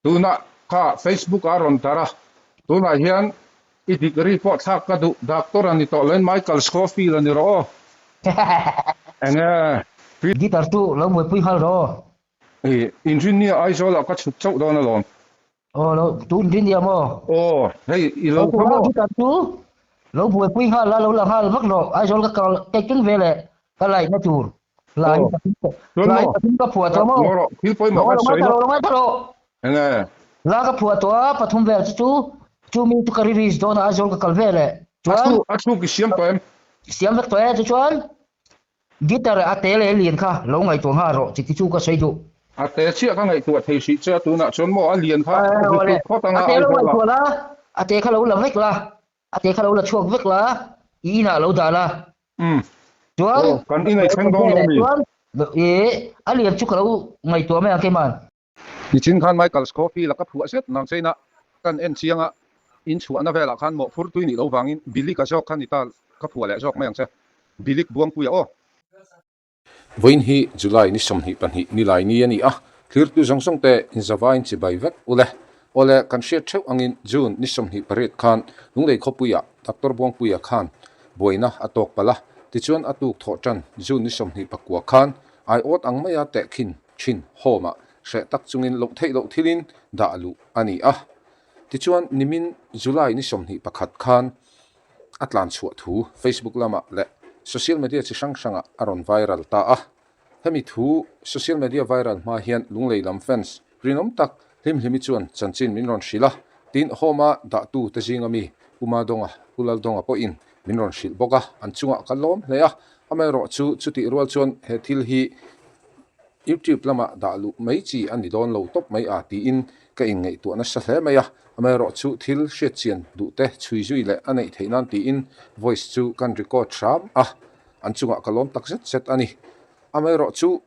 Tunah kha Facebook ah a rawn tar a, tunah hian i degree pawh thlak ka duh, doctor a ni tawh loin Michael Scofield a ni rawh aw. Enge? Guitar chu lo buaipui nghal rawh aw. I inrinnia Aizawl ah ka chhuk chauh dawn alawm. Aw lo tu inrinnia maw? Aw hei i lo kha maw? Guitar chu lo buaipui nghal la, lo la nghal vak rawh, Aizawl ka kal kei keng ve leh ka laihna tur. Lai lai pathum ka phuah tawh maw? Thil pawimawh kan sawi lo. Lo ngaithla rawh. Enge? La ka phuah tawh a pathum vel chu chu chu mi chu ka release dawn a Aizawl ka kal vel e. Chuan a thluk i siam tawh em? Siam vek tawh e chu chuan guitar a te leh lian kha lo ngaihtuah nghal rawh chiti chu ka sawi duh. A te chiah ka ngaihtuah thei hrih che a tunah chuan maw a lian kha a zut phawt anga Aizawl ah. A te lo ngaihtuah la, a te kha lo la vek la. A te kha lo la chhuak vek la, i inah lo dah la. Umm. Chuan, Aw, kan inei thleng dawn lo mi? Chuan, i a lian chu ka lo ngaihtuah mai ang keiman. Nichin khan Michael Scofield a ka phuah zet nang cheina kan en chiang a, in chhuahna velah khan mawhphur tui nih lo vangin Billy ka zawk kha ni ta ka phuah leh zawk mai ang che. Billy Buangpuia aw. Vawiin hi July ni 22 nilai ni a ni a, thlirtu zawng zawng te inzavain chibai vek u le. Awle, kan hriat theuh angin June ni 28 khan Lunglei khawpuiah Doctor Buangpuia khan buaina a tawk palh a, tichuan a tuk thawh tan June ni 29 khan aiawt ang maia tehkhin thin home-ah hreh tak chungin loh theih loh thilin dah luh a ni a. Tichuan nimin July ni 21 khan a tlan chhuah thu Facebook lamah leh social media chi hrang hrangah a rawn viral ta a. Hemi thu social media viral hma hian Lunglei lam fans rinawm tak Hlimhlimi chuan chanchin min rawn hrilh a, tin home-a dahtu te zinga mi Pu Madonga, Pu Laldonga pawhin min rawn hrilh bawk a, an chungah ka lawm hle a. Amaherawhchu chutih rual chuan he thil hi YouTube lamah dah luh mai chi a ni dawn lo tawp mai a tiin ka inngaihtuah nasa hle mai a, amaherawhchu thil hriatchian duh te chhui zui leh a neih theih nan tiin voice chu kan record hram a, an chungah ka lawm tak zet zet a ni. Amaherawhchu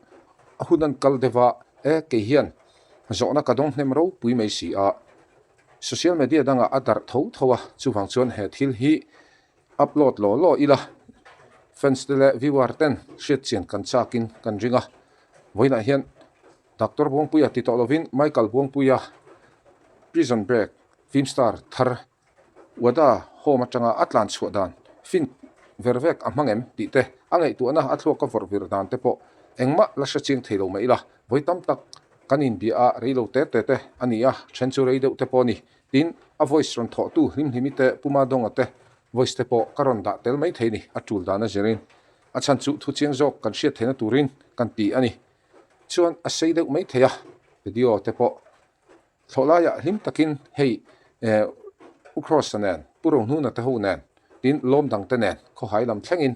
a hun an kal deuh a, e kei hian zawhna ka dawng hnem ropui mai si a, social media dangah a darh tho tho a, chuvang chuan he thil hi Upload law law ila, fans te leh viewer ten hriatchian kan chakin kan ring a. Vawiinah hian Doctor Buangpuia ti tawh lovin Michael Buangpuia Prison Break film star thar Wada home atanga a tlan chhuah dan fin ver vek a hmang em tih te, a ngaihtuahna a thluak a vawrh vir dan te pawh engmah la hre chiang thei lo mai ila. Vawi tam tak kan inbia a rei lo te te te a ni a, then chu rei deuh te pawh a ni. Tin, a voice rawn thawhtu Hlimhlimi te, Pu Madonga te voice te pawh ka rawn dah tel mai thei ni, a tul dan a zirin. A chhan chu thu chiang zawk kan hriat theihna turin kan ti a ni. Chuan a sei deuh mai thei a, video te pawh thlawh laiah hlim takin hei eh U Kross-a nen, Pu Rohnuna te ho nen, tin lawm dang te nen khawhai lam thlengin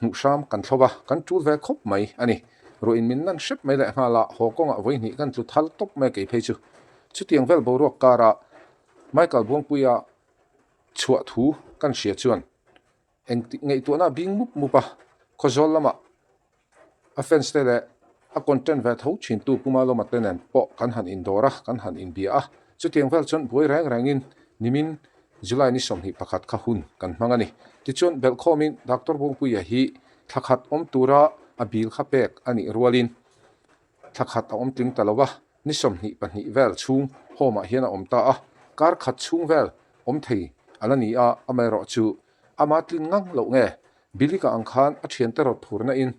hmuh hram kan thlawp a, kan tul ve khawp mai a ni. Ruah in min nan hrep mai leh nghal a, haw kawngah vawi hnih kan tlu thal tawp mai a kei phei chu. Chutiang vel boruak kara Michael Buangpuia chhuah thu kan hria chuan eng ngaihtuahna a bing mup mup a, Khawzawl lamah a fans te leh a content ve tho thintu Pu Malawma te nen pawh kan han indawr a, kan han inbia a. Chutiang vel chuan buai reng rengin nimin July ni 21 kha hun kan hmang a ni. Tichuan belhkhawmin Doctor Buangpuia hi thla khat awm tura a bil kha pek a nih rualin thla khat a awm tling ta lo va, ni 22 vel chhung home ah hian a awm ta a, kar khat chhung vel awm thei a la ni a, amaherawhchu ama tlin ngang loh nge Billy-ka ang khan a thiante rawt phurna in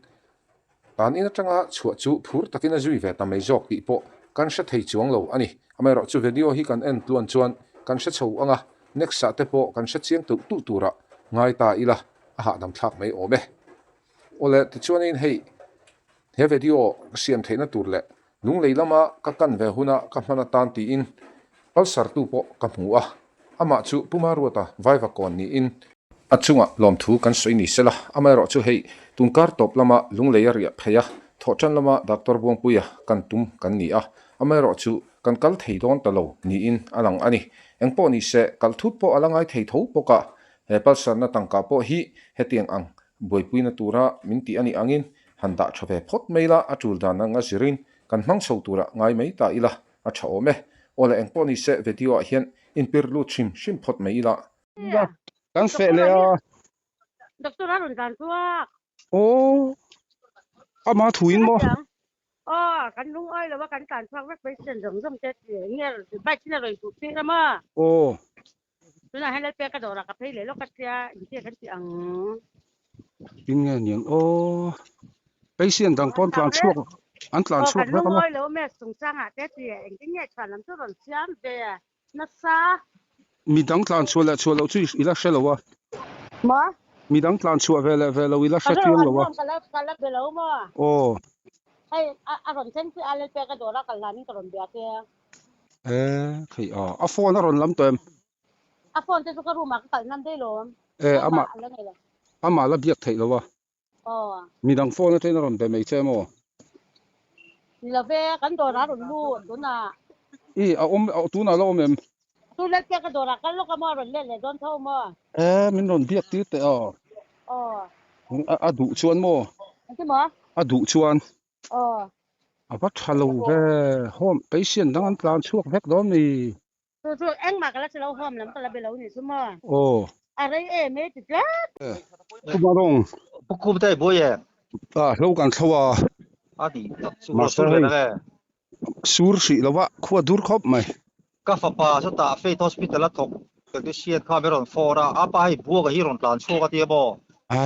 tan in atanga chhuah chu phur takin a zui ve ta mai zawk tih pawh kan hre thei chuang lo a ni. Amaherawh chu video hi kan en tluan chuan kan hre chho ang a, next ah te pawh kan hre chiang tuh tuh turah ngai ta ila a hahdam thlak mai awm e. Awle tichuanin hei he video ka siam theihna tur leh Lunglei lama ka kan ve huna ka hman atan tiin Pulsar tu pawh ka hmu a, amah chu Pu Maruata vaiva kawn niin a chungah lawmthu kan sawi ni sela, amaherawh chu hei tunkar tawp lama Lunglei a riah phei a, thawhtan lama Doctor Buangpuia kan tum kan ni a, amaherawh chu kan kal thei dawn ta lo niin a lang a ni. Engpawh ni se, kal thut pawh a la ngai thei tho bawk a, he Pulsar na tangka pawh hi hetiang ang buaipuina tura min tih a nih angin han dah tha ve phawt mai la, a tul dan anga zirin kan hmang chho tura ngai mai ta ila a tha awm e. Aw le engpawh ni se video ah hian inpir lut hrim hrim phawt mai ila. Kan feh leh a. Doctor a rawn tlan chhuak. Aw, ama thuin maw? Aw, kan lungawi lo a, kan tlan chhuak vek patient zawng zawng te ti nge bike in a rawn duh tir a maw? Aw. Tunah hian Lalpeka ka dawrah ka phei leh lawk a tia intia kan ti ang. Tin nge niang aw. Patient dang pawh an tlan chhuak an tlan Aw, chhuak kan vek a maw? lungawi lo a mess chungchangah te ti engtin nge chhuan lam chu rawn siam ve nasa. Midang tlan chhuah leh chhuah loh chu i la hre lo a. Maw? Midang tlan chhuah ve leh ve lo i la Ka hre hre lo, chiang an lo a. home ka la ka la be lo maw? Aw. Hei a a rawn thleng chiah a Lalpeka dawra kal hlanin ka rawn bia che. E khei a, a phone a rawn lam tawh em? A phone te chu ka room ah ka kalh nan daih lo. E Phone amah ah a la nei lo. amah la biak theih lo a. Aw. Midang phone atangin a rawn be mai che maw? Ni lo ve, kan dawrah a rawn lut tunah. I a awm tunah a la awm em? Chu Lalpeka dawrah kal lawk a maw a rawn let leh dawn tho maw? E min rawn biak tir teh a. Aw. A duh chuan maw? Engti maw? A duh chuan. Aw. A va tha lo ve, home patient dang an tlan chhuak vek dawn mi. Chu chu engmah ka la hre lo, home lam ka la be lo nih chu maw? Aw. A rei em e ti tlat. Pu Marong. Pu Kum te buai em? A hlo kan thlo a. A ni tak chu Mahse sur ve hei na nge? sur hrih lo va, khua dur khawp mai. Ka fapa chutah Faith Hospital a thawk technician kha min rawn fawr a, a pa hei buaka hi rawn tlan chhuak a tia maw? A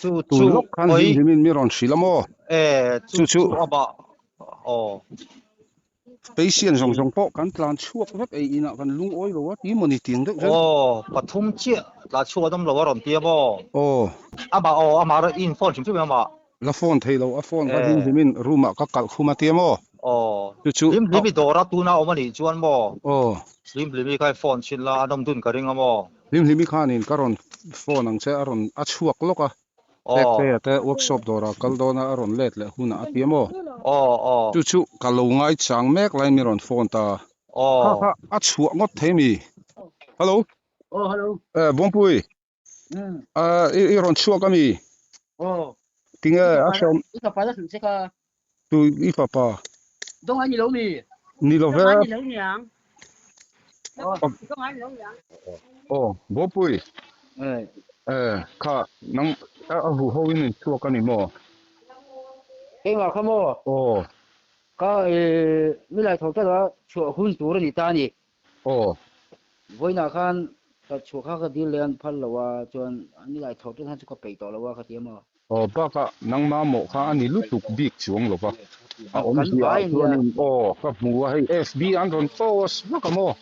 Chu tun chu lawk khan hawi hlim hlimin mi rawn hrilh a maw? E chu Chu chu chu amah aw. Patient zawng zawng pawh kan tlan chhuak vek ei inah kan lungawi lo a ti maw ni tiang deuh zel. Aw, pathum chiah tlan chhuak an awm lo a rawn ti a maw? Aw. Amah aw, amah rawn in phone hrim hrim em amah? La phone thei lo, a phone kha hlim E. hlimin room ah ka kalh khum a ti a maw? Aw, Chu chu hlim a. hlimi dawra tuna awm a nih chuan maw? Aw. Hlim hlimi kha i phone chhin la, an awm dun ka ring a maw? Hlim hlimi khanin ka rawn phone ang che, a rawn a chhuak lawk a. Pek Aw. te te workshop dawrah kal dawna a rawn let leh hunah a ti a maw? Aw, aw. Chu chu ka lo ngaichang mek laiin mi rawn phone ta. Kha Aw. kha a chhuah ngawt thei mi? Hello. Aw, hello. Eh, Bawngpui. Umm. Ah, i i rawn chhuak a mi? Aw. Tinge I a fapa hreawm? I fapa la hrilh che ka. Tu i fapa? Dawng a ni lo mi? Ni lo ve. Dawng a ni lo niang. Aw. Dawng a ni lo niang. Aw, Bawpui. Eh. Eh, kha nang a hu ho in in chhuak a ni maw? Keimah kha maw? Aw. Ka eh milai tho tlat a chhuah hun tur a ni ta a ni. Aw. Vawiinah khan ka chhuah kha ka dil leh an phal lo a, chuan nilai tho tlat khan chu ka peih tawh lo a ka ti a maw? Aw, bakah nangma mawh kha a ni lutuk bik chuang lo va, a Kan awmzia vai ah a nia. chuanin aw ka hmu a, hei FB an rawn post vak a maw?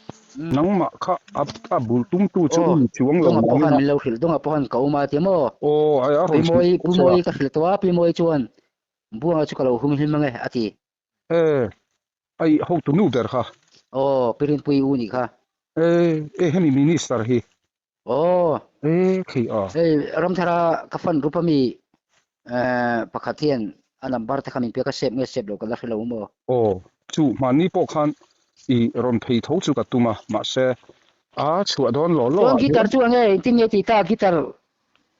Nangmah kha a a bul tumtu chu Aw, i ni chuang lo Dawngah pawh angin khan a. min lo hrilh, Dawngah pawh khan ka awm a ti a maw? Aw, a rawn Pi hrilh Mawi, tawh Pu che a. Mawi ka hrilh tawh a, Pi Mawi chuan Buanga chu ka lo humhlim ange a ti. E, ai hotu nu ber kha. Aw, Pi Rinpuii u nih kha. E, e hemi minister hi. Aw. E, khei a. Hei Ramthara ka fan rup ami pakhat hian a number te kha min pek a, sep nge sep lo ka la hre lo maw? Aw, chu hmanni pawh khan i rawn phei tho chu ka tum a, mahse a chhuah dawn law law Chuan ah guitar hian. chu enge engtin nge tih ta guitar?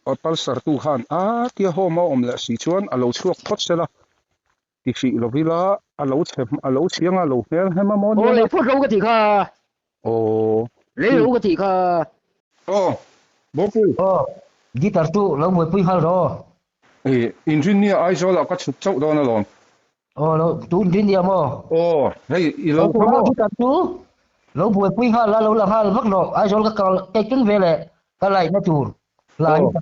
Aw, Pulsar tu khan a tia home a awm leh si chuan a lo chhuak phawt sela. Ti hrih lo ila a lo chhe a lo chhiang a lo hmel hem a maw Aw nia lei phawt lo ka tih kha. Aw. Lei lo ka tih kha. Aw Bawpui. Aw guitar chu lo buaipui nghal rawh. Ih Inrinnia Aizawl ah ka chhuk chauh dawn alawm. Aw lo tu Inrinnia maw? Aw hei i lo Lo kha maw? Guitar chu lo buaipui nghal la lo la nghal vak rawh Aizawl ka kal kei keng ve leh ka laihna tur. Lai Aw.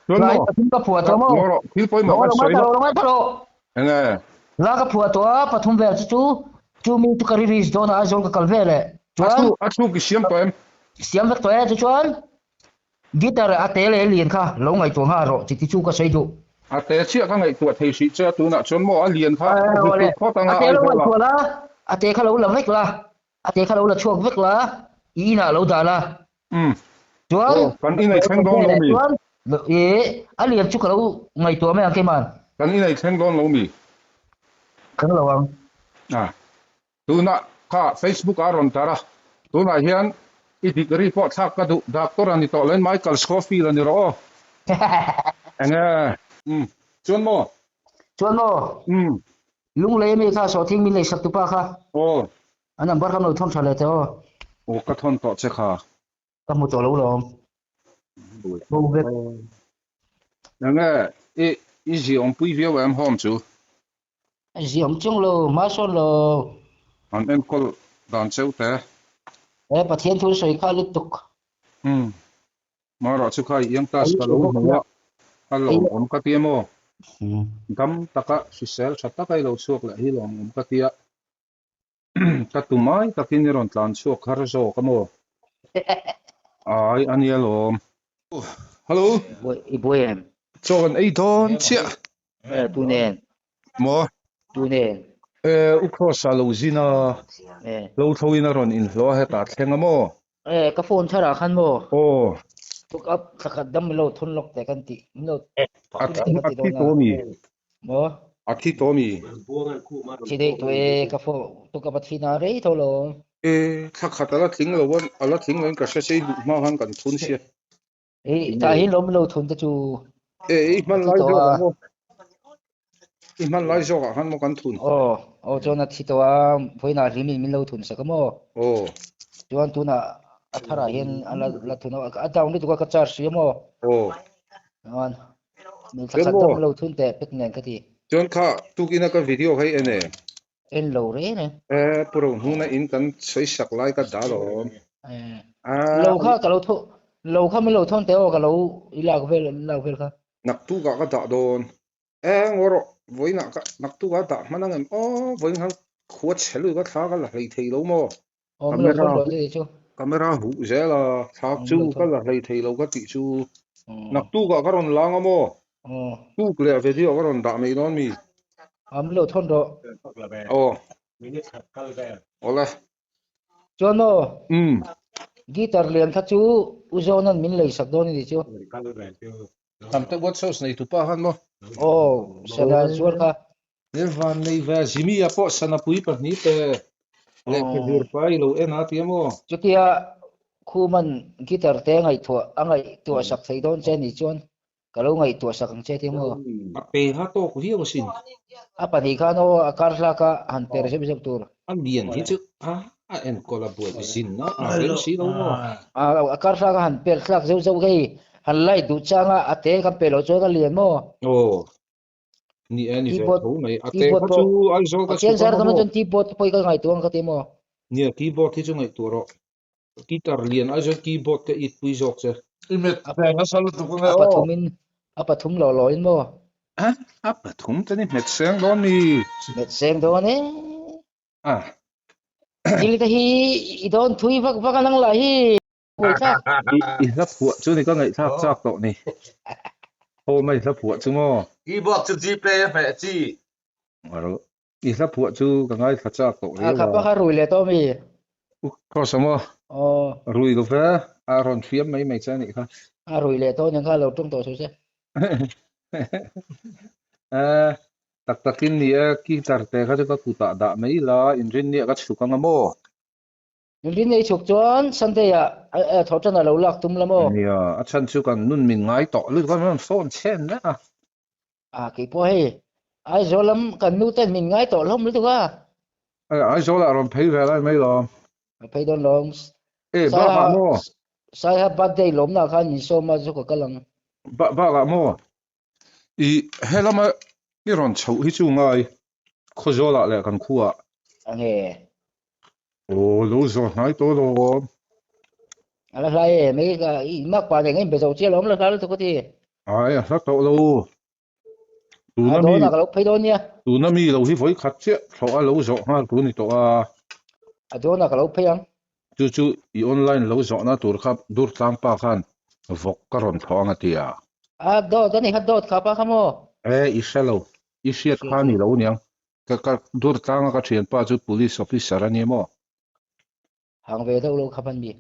Chuan lai maw? pathum ka phuah tawh maw? Ngaw rawh, thil pawimawh Lo kan sawi ngaithla lawk. rawh, lo ngaithla rawh. Enge? La ka phuah tawh a, pathum vel chu chu chu mi chu ka release dawn a, Aizawl ka kal vel eh. A Chuan chhuk, a chhuk i siam tawh em? Siam vek tawh e, chu chuan guitar a te leh lian kha lo ngaihtuah nghal rawh, chiti chu ka sawi duh. A te chiah ka ngaihtuah thei hrih che a, tunah chuan maw a lian kha ka Aw hmu le, tut phawt anga a te lo Aizawlah. ngaihtuah la, a te kha lo la vek la, A te kha lo la chhuak vek la, i inah lo dah la. Umm. Chuan, Aw, kan inei thleng dawn lo mi? Chuan, e, a lian chu ka lo ngaihtuah mai ang keiman. Kan inei thleng dawn lo mi? Kan lo ang. A, tunah kha Facebook ah a rawn tar a, tunah hian i degree pawh thlak ka duh, doctor a ni tawh loin Michael Scofield a ni rawh aw. Enge? Umm. Chuan maw? Chuan maw? Umm. Lunglei ami kha sawhthing min lei sak tupa kha. Aw. A number kha lo thawn tha leh teh aw. Aw ka thawn tawh che kha. Ka hmu tawh lo lawm. Bo vek. Enge i i ziawm pui viau em home chu? Ziam chung lo, hma sawn lo. An enkawl dan cheu te. He Pathian thu sawi kha lutuk. Umm. Mara chu kha i iang class ka lo hmu a, a lawmawm ka ti em aw? Dam taka hrisel tha taka i lo chhuak leh hi lawmawm ka ti a. Ka tum ai takin i rawn tlan chhuak har zawk a maw? Ai, a nia lawm. Hello. I buai em? Chaw kan ei dawn chiah. Eh, tu nen? Maw? Tu nen? Eh, U Cross-a lo zin a, lo tho in a rawn inhlawh a hetah thleng a maw? Eh, ka phone thar ah khan maw? Aw. Hook up thla khat dam min lo thun lawk teh kan tih, min lo A thi a thi tawh mi? Maw? A thi tawh mi? Thi daih tawh e, ka phone hook up a thi na rei tho lo. Eh, thla khat a la tling lo a, a la tling lo in ka hre sei duh hma khan kan thun sia. Eh, tah hin lo min lo thun te chu. Eh, i hman lai zawk ah maw? I hman lai zawk ah khan maw kan thun? Aw, aw chuan a thi tawh a, vawiinah hlim in min lo thun sak a maw? Aw. Chuan tunah a thar ah hian a la la thun a, a down lutuk a ka charge hrih a maw? Aw. Chuan min thla khat dam lo thun teh pek nen ka ti. Chuan kha tukin a ka video kha i en em? En lo reng reng. Eh, Pu Rohnuna in kan sawi sak lai ka dah lawm. Eh, lo kha ka lo tho, lo kha min lo thawn teh aw ka lo i lak vel lak vel kha. Naktukah ka dah dawn. Eh, ngaw rawh, vawiinah ka naktukah dah hman ang em aw, vawiin khan khua chhe lui ka thla ka la hlei thei lo maw? Aw, min lo thawn rawh che chu. Camera huh zel a, thla chu ka la hlei thei lo ka tih chu. Naktukah ka rawn lang a maw? Tuk leh video ka rawn dah mai dawn mi? A, min lo thawn rawh. Aw. Awle. Chuan maw? Guitar lian kha chu U Zawna'n min lei sak dawn a ni chu. Hnamte Watch House nei tupa khan maw? Aw, sana zuar kha. He van nei ve Jimmy-a pawh Sanapui pahnihte lehkha zir pai lo en a ti a maw? Chutia Khuman guitar te ngaihtuah a ngaihtuah sak thei dawn che ni chuan ka lo ngaihtuah sak ang che ti a maw? A pe kha tawk viau asin. A pahnih khan aw a kar hlak a han per zeuh zeuh tur. A lian hi chu a a enkawl a buai zin a a rem si lo maw? A kar hlak a han per thlak zeuh zeuh hei han light duh chang a a te kan pe loh chuan a lian maw? Aw. Ni e, ni ve tho mai. A te kha chu Aizawl ka chhuk ang maw? Keyboard pawh ka ngaihtuah ang ka ti maw? Nia, keyboard hi chu ngaihtuah rawh. Guitar lian Aizawl keyboard te it pui zawk che. I met hmel nasa lutuk ange aw. A pathum in, a pathum lo lo in maw? A, a pathum te ni hmet seng dawn mi? Hmet seng dawn e. A. Thil te hi i dawn thui vak vak a nang lah hi. I hla phuah chu ni ka ngaihthlak chak tawh ni. Aw mai hla phuah chu maw? Keyboard chu Gpay a hmeh chi. Aro. I hla phuah chu ka ngaithla chak tawh riau a. A khapa kha rui leh tawh mi? U Kross a maw? Aw. Rui lo ve. A rawn hriam mai mai che a nih kha. A rui leh tawh nen kha lo ṭawng tawh suh se. Eh, tak takin ni e, guitar te kha chu ka kutah dah mai la, inrinniah ka chhuk ang a maw? Inrin nei chhuk chuan Sunday ah thawhṭan a lo lak tum la maw? Nia, a chhan chu kan nun min ngai tawh lutuk a, min rawn phone chhen vek a. A, kei pawh hei Aizawl lam kan nu ten min ngai tawh hlawm lutuk a. E, Aizawl ah rawn phei ve lai mai lo. A phei dawn lo. E, bakah maw? Saiha birthday lawmna khan min sawm a, zu ka kal ang. Ba, bakah maw? I helama i rawn chhoh hi chu ngai Khawzawl ah leh kan khua ah. Ange. Aw lo zawh hnai tawh lo awm. A la hlai e mai ka i mak pa nen ka inbe zo chiah lo awm la hla lutuk ka ti. Ai a hla tawh lo. Tuna mi A dawn ah ka lo phei dawn nia. Tuna mi lo hi vawi khat chiah thlawh a lo zawh nghal tur ni tawh a. A dawn ah ka lo phei ang. Chu chu i online lo zawhna tur kha Durtlang pa khan vawk ka rawn thlawh ang a ti a. A dawt a ni kha dawt kha pa kha maw? E i hre lo, i hriat kha a ni lo niang. Ka ka Durtlanga ka thianpa chu police officer a ni maw? Hang ve deuh lo kha hman mi.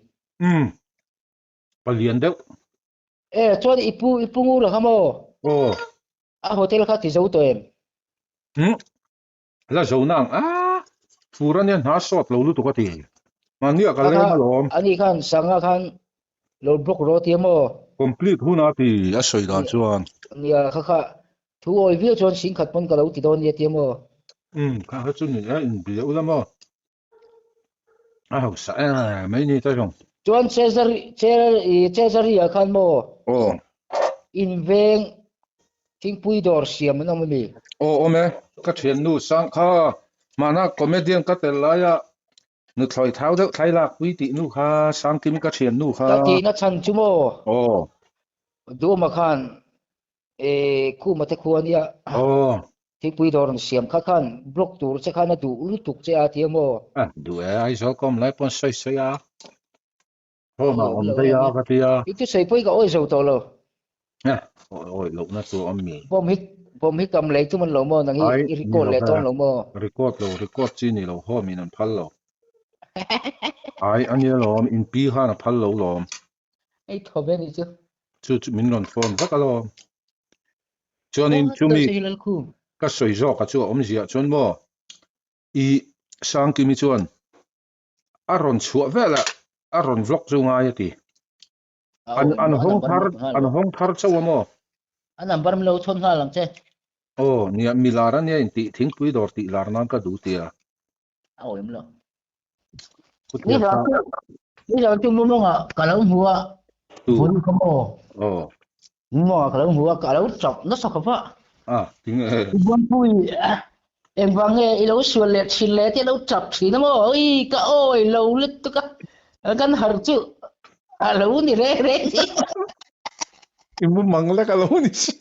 Umm, palian deuh. E chuan i pu i pu ngur a kha maw? Aw. A hotel kha ti zo tawh em? Umm, La zo na ang a, fur ania hna sawt lo lutuk a ti. Mahni ah ka leng alawm. Ani khan Sanga khan lo block rawh tia maw? Complete hun a ti a sawi dan chuan. Nia kha kha thu awi viau chuan singkhat pawn ka lo ti dawn nia tia maw? Umm kha kha chu ni e inbia ula maw? A hausa em mai ni ta zawng. Chuan Cesar Cesarea khan maw? Aw. Inveng. Thingpui dawr siam an awm a mi? Aw awm e, ka thiannu sang kha hmana comedian ka tel laia nuthlawi thau deuh thlai lakpui tih nu kha Sangkimi ka thiannu kha. Ka tihna chhan chu maw? Aw. Duhawma khan e Khuma te khua nia. Aw. Thingpui dawr an siam kha khan block tur che khan a duh lutuk che a tia maw? A duh e, Aizawl ka awm lai pawn sawi sawi a. Home ah awm daih a ka ti a. I thusawi pawh hi ka awi zo tawh lo. Eh, awi lohna chu a awm mi. Bomb hi bomb hi kam lei tum an lo maw nang hi i record leh dawn lo maw? Record lo, record chi ni lo, home in an phal lo. Ai a nia lawm, in pi khan a phal lo lawm. Ei thaw ve nih chu. Chu chu min rawn phone vak alawm. Chuanin chumi ka sawi zawk a chu a awmziah chuan maw i Sangkimi chuan a rawn chhuah vel a a rawn vlog chu ngai a ti. An an hawng thar an hawng thar chauh a maw? A number min lo chhawn nghal ang che. Aw nia mi lar a nia intih thingpui dawr tih lar nan ka duh tia. A awm lo. Ni zan chu ni zan chu mumawng ah ka lo hmu a. Vun kha maw? Aw. Mumawng ah ka lo hmu a ka lo chauh nasa khawp a. A tinge. Buanpui Engvang nge i lo sual leh thin le tia lo chap thin a maw? Ui ka awi lo lutuk a, kan harh chu a lo ni reng reng si. I mu mang lek a lo ni si.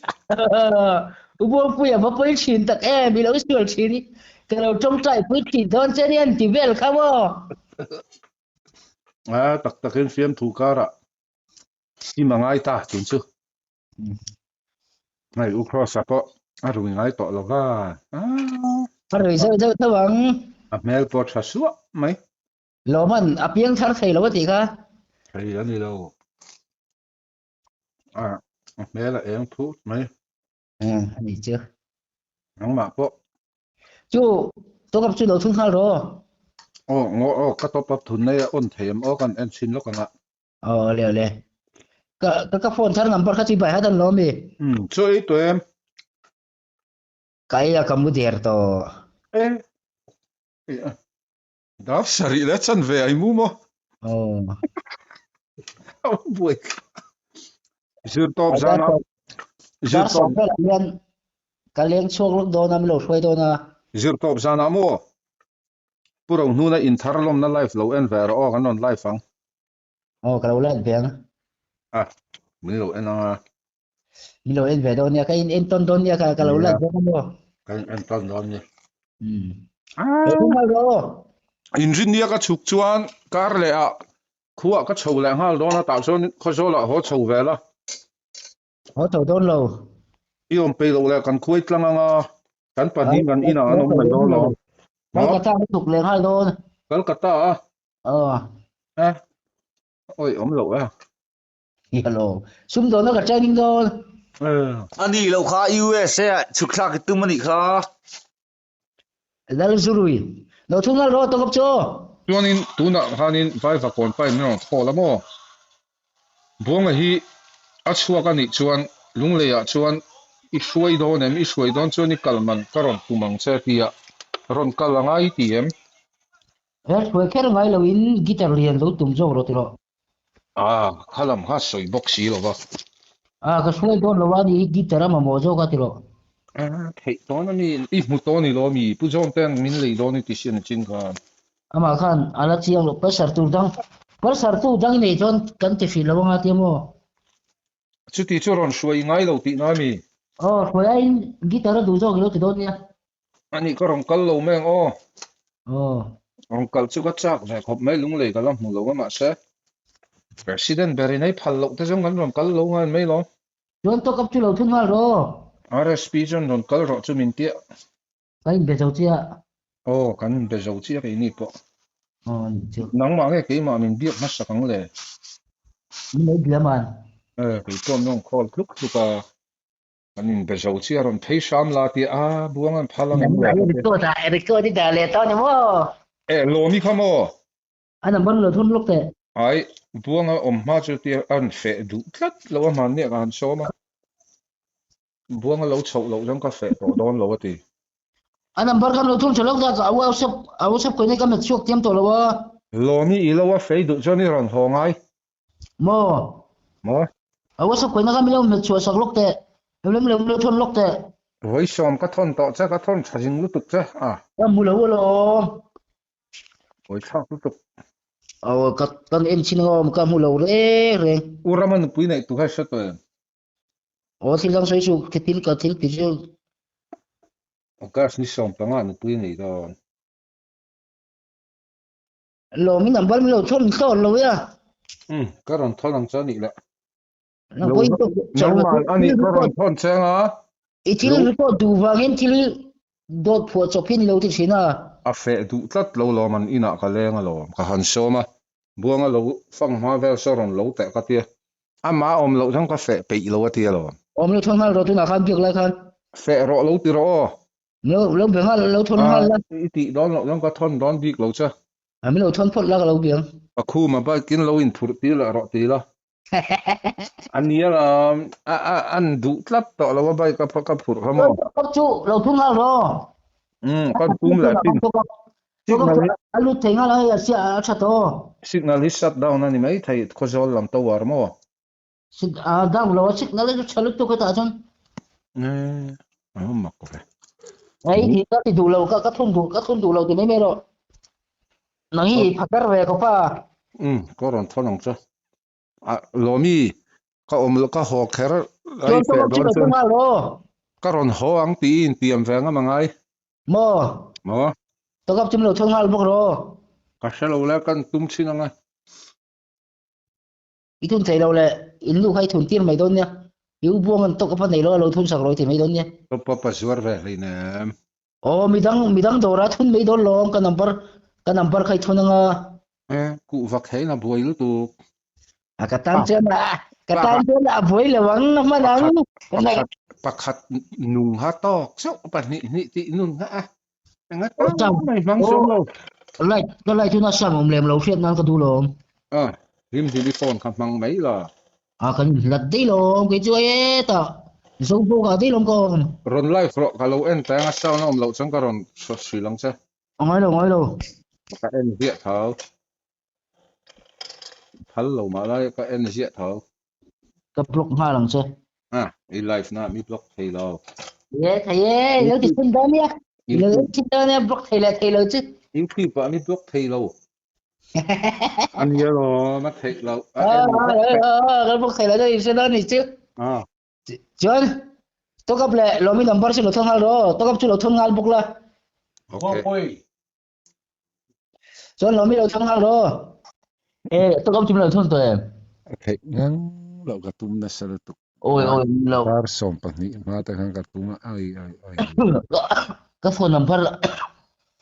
U Buangpui a va pawi thin tak em, i lo sual thin i ka lo tawngtai pui thin dawn che nia an ti vel kha maw? A tak takin fiamthu karah sim a ngai ta tun chu. Hei U Cross-a pawh a rui ngai tawh lo va. A rui zeuh zeuh tho ang. A hmel pawh tha suah mai. Lawman a piang thar thei lo a tih kha. Thei a ni lo. A hmel a eng phut mai. A ni chu. Nangmah pawh. Chu top up chu lo thun nghal rawh. Aw ngaw aw ka top up thun nei a on thei em aw kan en chhin lawk ang a. Aw le le. Ka ka ka phone thar number kha chu bai hat an lo mi. Um chu ei to em. Ka ei a ka mu der to. E. Dar sarih le chan ve ai mu maw. Aw. Aw buai. Zir tawp zan a. Zir tawp. Hian ka leng chhuak lawk dawn a mi lo hruai dawn a. Zir tawp zan ah maw. Pu Rohnuna inthar lawmna live lo en ve rawh aw kan rawn live ang. Aw ka lo live ve ang. A min lo en ang a. Min lo en ve dawn nia ka in en tawn dawn nia ka ka lo live dawn a maw. Ka in en tawn dawn nia. Um. Ah. Rawh. Inrin nia ka chhuk chuan kar leh ah khuah ka chho leh nghal dawn a tah chuan Khawzawl ah haw chho ve la. Haw chho dawn lo. I awm peih loh leh kan khuai tlang anga kan pahnih kan inah an awm mai dawn lo. Kolkata a tuk leh nghal dawn. Kolkata a? Aw. Eh. Oi awm loh e. Hello. Sumdawna ka training dawn. Eh. Ani lo kha USA ah chhuk thlak i tum anih kha. Lal Zurui. Lo thung nghal rawh tawkawp chu. Chuanin tunah khanin Vaivakawn pain min rawn call a maw? Buanga hi a chhuak a nih chuan Lungleiah chuan i hruai dawn em? I hruai dawn chuan i kal man ka rawn tum ang che tia rawn kal a ngai ti em? He hruai kher ngai loin guitar lian lo tum zawk rawh ti rawh. Ah, kha lam kha sawi bawk si lo va. Ah, ka hruai dawn lo a ni, guitar a mamawh zawk a ti rawh. Ah, theih dawn a ni, i hmu tawh a ni lo a mi, Pu John ten min lei dawn i ti si a ni chin khan. Amah khan a la chiang lo, pressure tur dang, pressure tu dang i nei chuan kan ti hrih lo anga tia maw? Chuti chu rawn hruai i ngai lo tihna a mi? Aw, hruai aiin guitar a duh zawk i lo ti dawn nia. A nih ka rawn kal lo mai ang aw. Aw. Rawn kal chu ka chak ve khawp mai, lunglei ka la hmu lo a mahse President ber in ei phal loh te zawng kan rawn kal lo nghal mai lo. Chuan talk up chu lo thun nghal rawh. RSP chuan rawn kal rawh chu min tiah. Kan inbe zo chiah. Aw, kan inbe zo chiah keini pawh. Aw, a nih chu. Nangmah nge keimah min biak hmasak ang le? Min lo bia man. Eh, kei chuan min rawn call tluk tluk a. Kan inbe zo chiah rawn phei hram la tia a, buang an phal ang em le? Record a, record i dah leh tawh ni maw? Eh, Lawmi kha maw? A number lo thun lawk teh. Ai, buanga awm hma chu tia a rawn feh duh tlat lo a hmanni ah ka han sawm a. Buanga lo chhoh loh chuan ka feh tawh dawn lo a ti. A number khan lo thun tha lawk dak a WhatsApp a WhatsApp koina ka met chhuak tiam tawh lo a. Lawmi i lo a fei duh chuan i rawn haw ngai. Maw? Maw? A WhatsApp koina kha min lo met chhuah sak lawk teh. Lo lo lo thon lawk teh. Vawi sawm ka thawn tawh che, ka thawn tha zing lutuk che a. Ka hmu lo alawm. Vawi thlak lutuk. Aw ka kan en chin ngawm ka hmu lo reng reng. U Rama nupui neih tu kha i hre tawh em? Aw thil dang sawi chu ka thil ka thil ti chu. August ni 15 nupui nei dawn. Lawm i number min lo thawn thlawt lo e a. Umm ka rawn thawn ang che anih le. Nangmah anih ka rawn thawn che anga. I thil report duh vangin thil dawt phuah chawp hi ni lo ti thin a. A feh duh tlat lo lawm an inah ka leng alawm ka han sawm a, Buanga lo fang hma vel saw rawn lo teh ka tia, amah a awm loh chuan ka feh peih lo a tia lawm. Awm lo thawn nghal rawh tunah khan biak lai khan. Feh rawh lo ti rawh aw. Lo lo be nghal lo thawn nghal la. I tih dawn loh chuan ka thawn dawn bik lo che. A min lo thawn phawt la ka lo biang. Ka khuma bike in lo inphurh tir leh rawh ti la. A nia lam a a an duh tlat tawh lo a bike a ka phurh kha maw. Kawp chu lo thung nghal rawh. Umm kan tum leh pin. Signal hi a lut thei nghal a hei a sia a tha tawh. Signal hi shut down a ni mai thei khawzawl lam tower maw. A down lo a signal hi chu tha lutuk hetah chuan. A mak ve. Hei hi ka ti duh lo ka ka thun duh ka thun duh lo ti mai mai rawh. Nang hi phakar ve ka pa. Umm ka rawn thawn ang che. A Lawmi ka awm ka haw kher ai feh dawn chuan ka rawn haw ang tiin intiam ve ngam angai. Maw? Maw? Tawkap chim lo thawn nghal bawk rawh. Ka hre lo le kan tum thin anga. I thun thei lo le in nu kha i thun tir mai dawn nia. I u buang an tawkap a nei lo a lo thun sak rawh i ti mai dawn nia. Tawkap a zuar ve hleinem. Aw midang midang dawrah thun mai dawn lawm ka number ka number kha i thun anga. E kuhva khein a buai lutuk. A ka tan chuan a ka tan chuan a buai lo ang a hman ang. Pakhat pakhat nung ha tawk chauh pahnih hnih tih nun kha a enga tan mai hmang chuang lo. Light ka light hun a sang awm lem lo hriat nan ka duh lawm. A hlim hlim i phone kha hmang mai la. A kan hlat daih lawm kei chu e tah zo bawk ah daih lawm ka awm. Rawn live rawh ka lo en teng a sound a awm loh chuan ka rawn hrilh ang che. A ngai lo ngai lo. Ka en ziah tho. Phal lo mah lai ka en ziah tho. Ka block nghal ang che. A i live na mi block thei lo. E thei e i lo ti chhun dawn nia. I lo ti chhun dawn nia block thei leh thei lo chu. YouTube ah mi block thei lo. A nia lawm a theih loh. A kan block thei lo chu i hre dawn ni chu. Chuan talk up leh Lawmi number chu lo thawn nghal rawh. Talk up chu lo thawn nghal bawk la. Okay. Chuan Lawmi lo thawn nghal rawh. E talk up chu lo thawn tawh em? A theih ngang loh ka tum nasa lutuk. Oi oi lo. Dar 12 hma te khan ka tum a ai ai ai. Ka phone number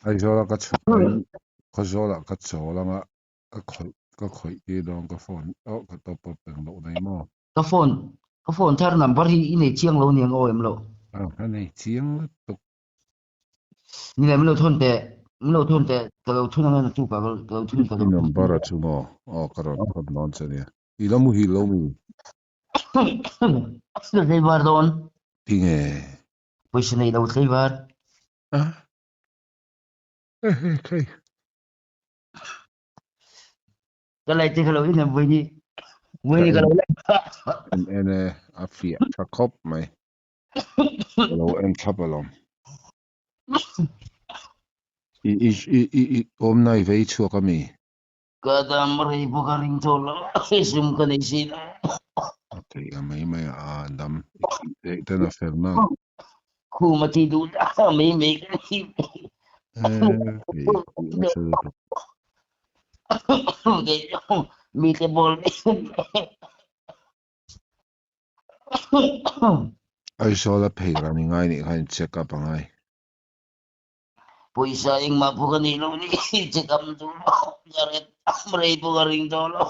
Aizawl a ka chhuk mai Khawzawl ah ka chawl anga ka khawih ka khawih tir dawn ka phone oh ka top up eng loh nei maw. Ka phone ka phone thar number hi i nei chiang lo aniang aw em lo. Aw ka nei chiang lutuk. Ni le min lo thun teh min lo thun teh ka lo thun anga naktuk ah ka lo thun ka lo. I number a chu maw aw ka rawn thawn dawn che nia. I la muhil lo mi? Ka tlaivar dawn. Tinge? Pawisa nei lo tlaivar. A Thei. Ka lai te ka lo in em vaini. Vaini ka lo lai. En en e a fiah tha khawp mai. Ka lo en thlap alawm. I i i i i awmna i vei chhuak ami? Ka dam rei bawk a ring tawh lo sum ka nei si lo. A theih a mai mai a a dam i thih theih ten a fel na. Khum a ti duh ta mai mai ka ni. Eh i nasa lutuk. Mi te ball Aizawl a phei ran i ngai nih khan in check up a ngai. Pawisa engmah pawh ka nei lo ni check up na tur ka ret rei pawh ka ring tawh lo.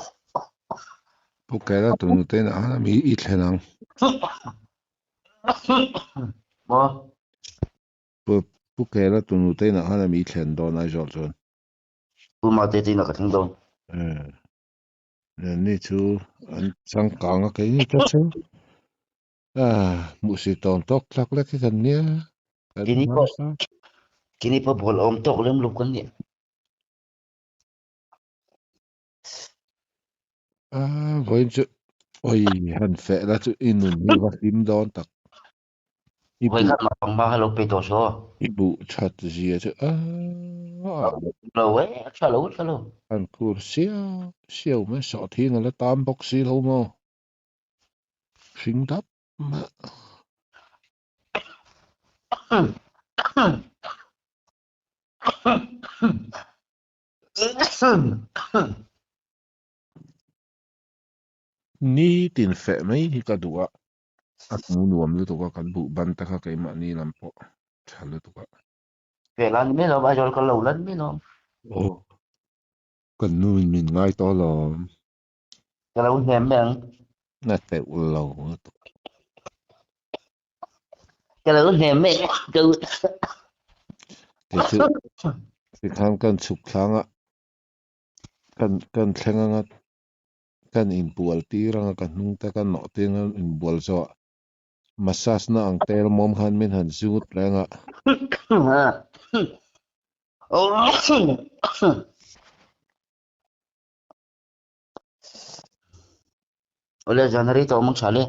Pu Kela tunu te inah khan ami i thlen ang. Maw? Pu Kela tunu te inah khan ami i thlen dawn Aizawl chuan. Pu Mate te inah ka thleng dawn. Eh. Ni chu an changkang a kei ni ta chu. Ah, hmuhsi tawn tawk tlak lek hi kan nia. Kan Kini pawh hmasa. kini pawh ball awm tawk lem lo kan nia. Ah, vawiin chu oi han feh la chu i nun hi va hlim dawn tak. I Vawi buh khat mah pangma kha lo pe tawh saw. I buh that zia chu a Lo e, a tha lo, a tha lo. An kur siau siau mai sawhthing a la tam bawk si lo maw? Hring dap mah. Ni tin feh mai hi ka duh a, a hmu nuam lutuk a, kan buh ban te kha keimahni lam pawh tha lutuk a. Feh la ni mai lo, Aizawl kal lo la ni mai lo. Aw, kan nu in min ngai tawh alawm. Ka lo hnem mai ang. Na teuh lo lutuk. Ka lo hnem mai ka u. Kei chu tikhan kan chhuk thlang a, kan kan thleng anga kan inbual tir anga ka hnung te ka nawh tir anga inbual zawh ah massage na ang tel mawm khan min han zut reng a. Awle zan rei tawh mang tha le.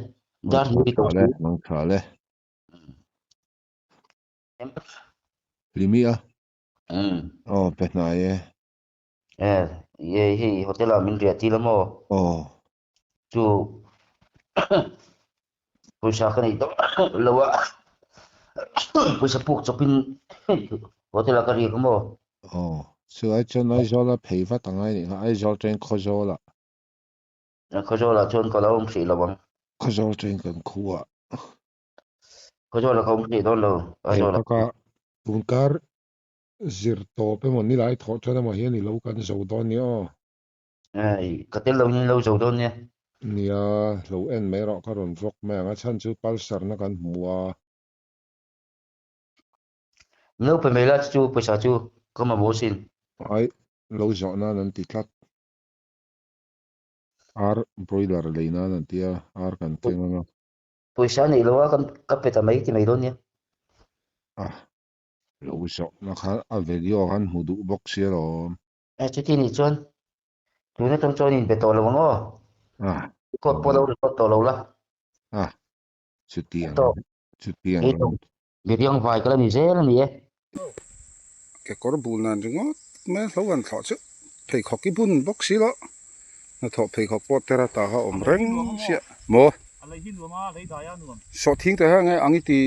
Dar hi tawh le, mang tha le. Limi a. Aw pe hnai e. E, ye hei hotel ah min riah tir a maw? Aw. Chu pawisa ka nei tawh lo a, pawisa puk chawpin hotel ah ka riak a maw? Aw, chu ai chuan Aizawl a phei vat angai nih kha, Aizawl train Khawzawl ah. Khawzawl ah chuan ka lo awm hrih lo ang. Khawzawl train kan khu ah. Khawzawl ah ka awm hrih dawn lo, Aizawl ah. Hei taka tunkar zir tawp emaw nilai thawh tan emaw hian i lo kan zo dawn nia aw. Ei, ka tel lo in lo zo dawn nia. Nia, lo en mai rawh ka rawn vlog mai ang a chhan chu Pulsar na kan hmu a. Min lo pe mai la chu pawisa chu ka mamawh sin. Ai, lo zawh nan an ti tlat. Ar broiler lei nan an ti a, ar kan keng ang a. Pawisa neih lo a ka pe ta mai ti mai dawn nia. A, lo zawhna kha a video khan hmu duh bawk sia lawm. E chuti nih chuan tun atang chuan in be tawh lo ang aw. A. Record pawh lo record tawh lo la. A. Chutiang chutiang lam. Miriang vai ka la ni zel a ni e. Kekawr bul nan ringawt mai hlo an thlawh chu pheikhawk i bun bawk si lo. Hnathawh pheikhawk pawh tera ta kha awm reng chiah maw? Sawhthing te hian nge ang i ti?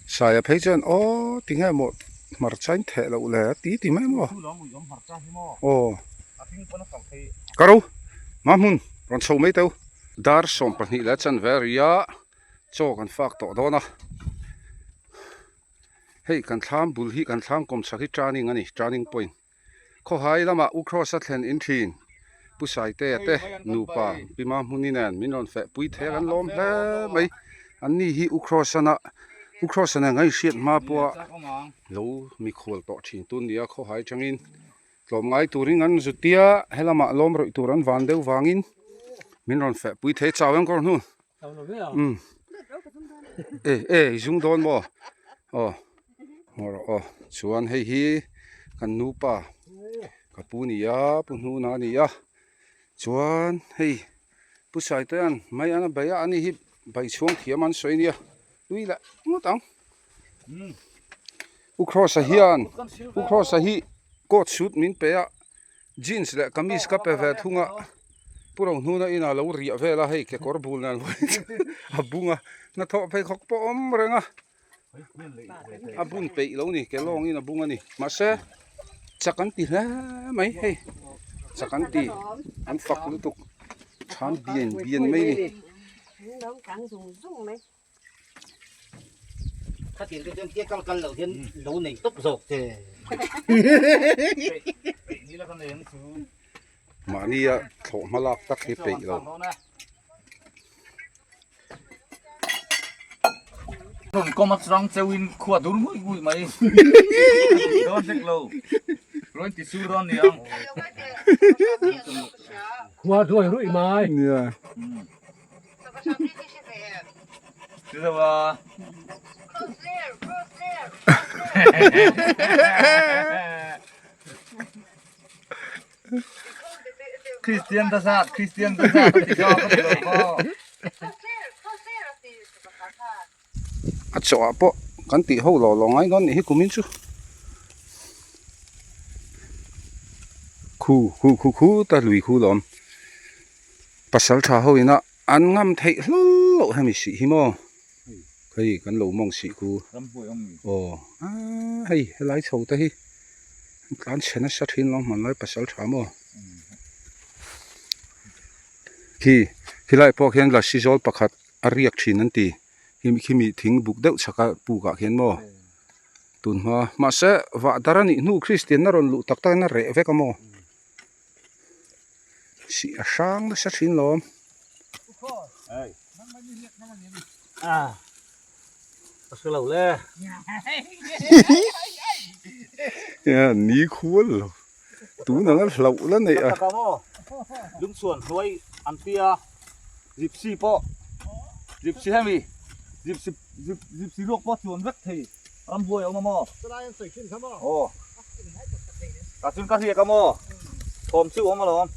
Saia phei chuan aw tinge maw hmarcha in theh loh le a ti ti mai maw? Aw ka ro ma hmun rawn chho mai teu. Dar 22 leh chanve ria chaw kan fak tawh dawn a. Hei kan thlam bul hi kan thlam kawmchhak hi turning a ni turning point khawhai lamah u cross a thlen in thin pu Saitea te nupa pi Mahmuni nen min rawn feh pui thei a kan lawm hle mai an ni hi u cross ana u cross a nen kan inhriat hma pawha lo mikhual tawh thin tun nia khawhai tangin tlawmngai turin an zutia helamah lawm rawih tur an van deuh vangin min rawn feh pui thei chau em kawr hnu. Um e e i zung dawn maw aw maw rawh aw chuan hei hi kan nupa ka pu ni a pu hnuna a ni a chuan hei pu saitea'n mai an a bei a ani hi bai chhuang thiam an sawi nia tui leh ngawt ang u cross a hian u cross a hi coat suit min pe a jeans leh kamis ka pe ve thung a. Pu Rohnuna inah lo riah vel a, hei kekawr bul nen a bung a, hnathawh pheikhawk pawh awm reng a, a bun peih lo ni, ke lawngin a bung a ni. Mahse, chak an ti hle mai hei, chak an ti, an fak lutuk, than bian bian mai a ni. Khatin te chuan tia kal kal loh hian lo nei tawp zawk che. Mahnia thlawh hma lak tak hi peih lo. Rawn kawm a chang cheuhin khua dur ngawih ngawih mai. Dawn hlek lo. Rawn ti sur dawn ni ang. Khua duai ruih mai. Nia. Kristian ta zat, Kristian ta zat a ti zawk a ti lo maw? A chawh ah pawh kan tih ho lo lo ngai dawn nih hi kumin chu. Khu khu khu khu ta lui khu lawm. Pasal tha ho ina an ngam theih hlawlh loh hemi sih hi maw. Hei kan lo mawng sih khu. Aw a hei helai chho te hi tlan chhe nasa thin lo hmanlai pasal tha maw. Khi khilai pawh khian lasi zawl pakhat a riak thin an ti khimi khimi thing buk deuh chhaka puk ah khian maw tun hma mahse vah dar a nih hnu kristian a rawn luh tak tak in a reh vek a maw sih a hrang nasa thin lawm. Ni khual lo tun anga hlauh la neih a. Lungchhuan hnuai an tia gypsy pawh gypsy hemi gypsy gypsy ruak pawh chuan vek thei rambuai a awm a maw aw tah chuan ka hriak a maw thawm chu awm alawm.